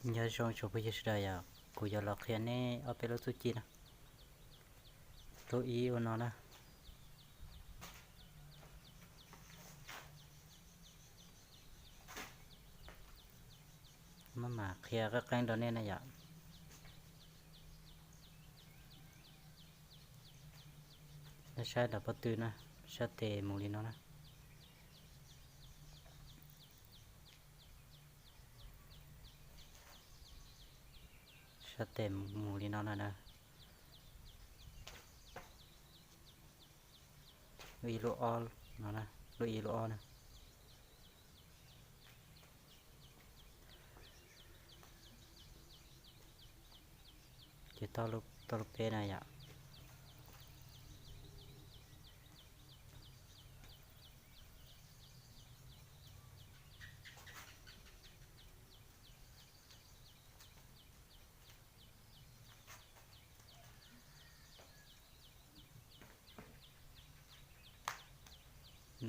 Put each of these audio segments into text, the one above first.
Nyob zoo tsoom phooj ywg sawv daws, yog kuv yuav los qhia nej ob peb lub txuj ci na. Lub ib ua no na, maj mam qhia qeeb qeeb rau nej na yom. Nej saib daim pob tw na, sab tes mus li no na. Sab tes mus li no na. Lub ib lub ob no, lub ib lub ob na. Ces tau lub peb na yom.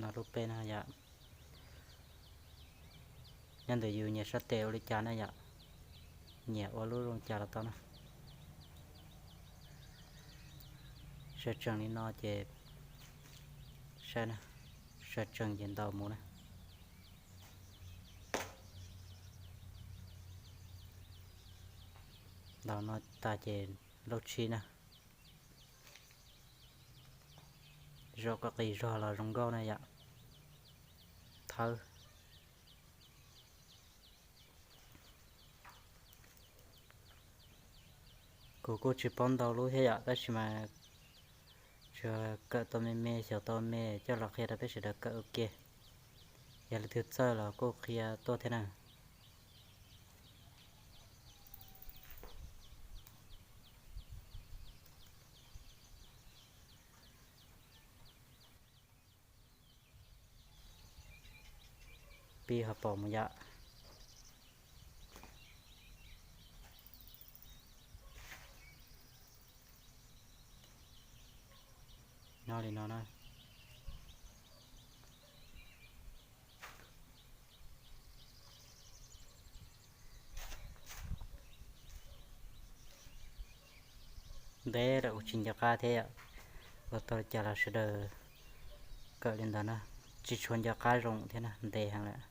No lub peb na yom. Nyob ntawm yus nyiam sab tes ua li cas na yom, nyiam ua lub zoo cas los tau na. Sawv tsees li no ces, saib na, sawv tsees ces ntaus mus na. Ntaus no tas ces lub tsib na. Zoo koj qis zog los zoo nkauj na yom. Thawb. Kuv kuj tsis paub ntau lub thiab yom, tab sis mas tsuas kawm tau me me, xyaum tau me coj los qhia rau peb sawv daws kawm ua ke. Yog leej twg txawj los kuj qhia tuaj thiab na. Pib ho pom mus yom. Nyob li no na. Ntev lawm kuv tsis nco qab thiab yom. Ua tau li cas los sawv daws kawm li ntawd na, tsis tshua nco qab zoo thiab na, ntev heev lawm.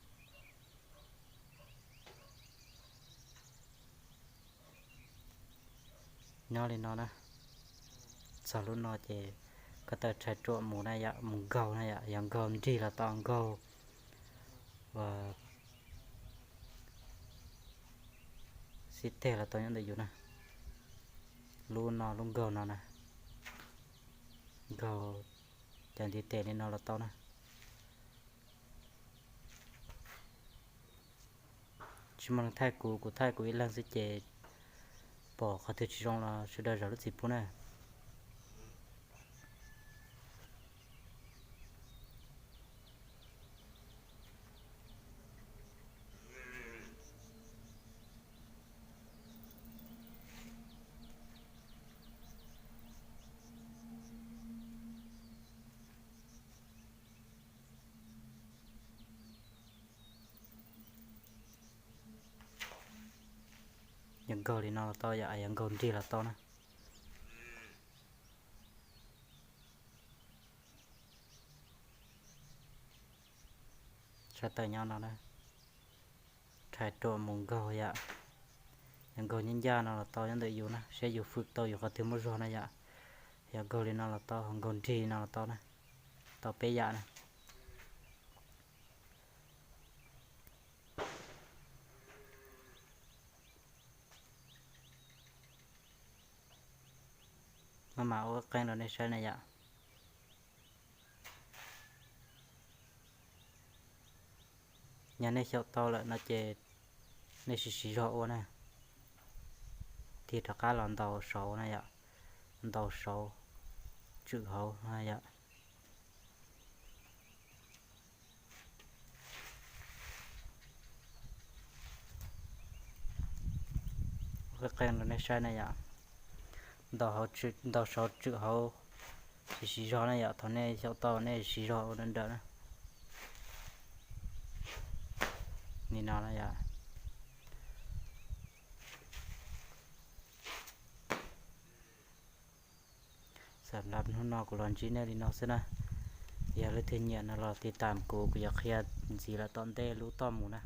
Nyob li no na, txog lub no ces koj tawm rhais ruam mus na yom, mus nkaug na yom, yog nkaug nrig los tau, nkaug uas xib teg los tau nyob ntawm yus na. Lub no lub nkaug no na, nkaug cov ntiv tes li no los tau na. Tsis muaj leej thaij kuv, kuv thaij kuv ib leeg xwb ces pom qhov twg tsis zoo los sawv daws zam lub txim pub na. Yog nkaug li no los tau yom, yog nkaug nrig los tau na. Sab tawm nyob no na, rhais ruam mus nkaug yom. Yog nkaug nyab ncaj no los tau nyob ntawm yus na, saib yus fwm tau yus qhov twg muaj zog na yom. Yog nkaug li no los tau, nkaug nrig li no los tau na, tau peb yam na. Maj mam ua qeeb rau nej saib na yom. Yog nej xyaum tau lawm no ces nej siv siv zog ua na. Tig rov qab los ntaus saud na yom, ntaus saud tswm hauv na yom. Qeeb rau nej saib na yom. Ntaus saud tswm hauv, siv siv zog na yom, thaum nej xyaum tau nej siv zog ua nrawm nrawm na. Li no na yom. Xam lab hnub no kuv los ntsib nej li no xwb na. Yog leej twg nyiam no los tiv tam kuv, kuv yuav qhia ntxiv lawm tom ntej lub toj mus na.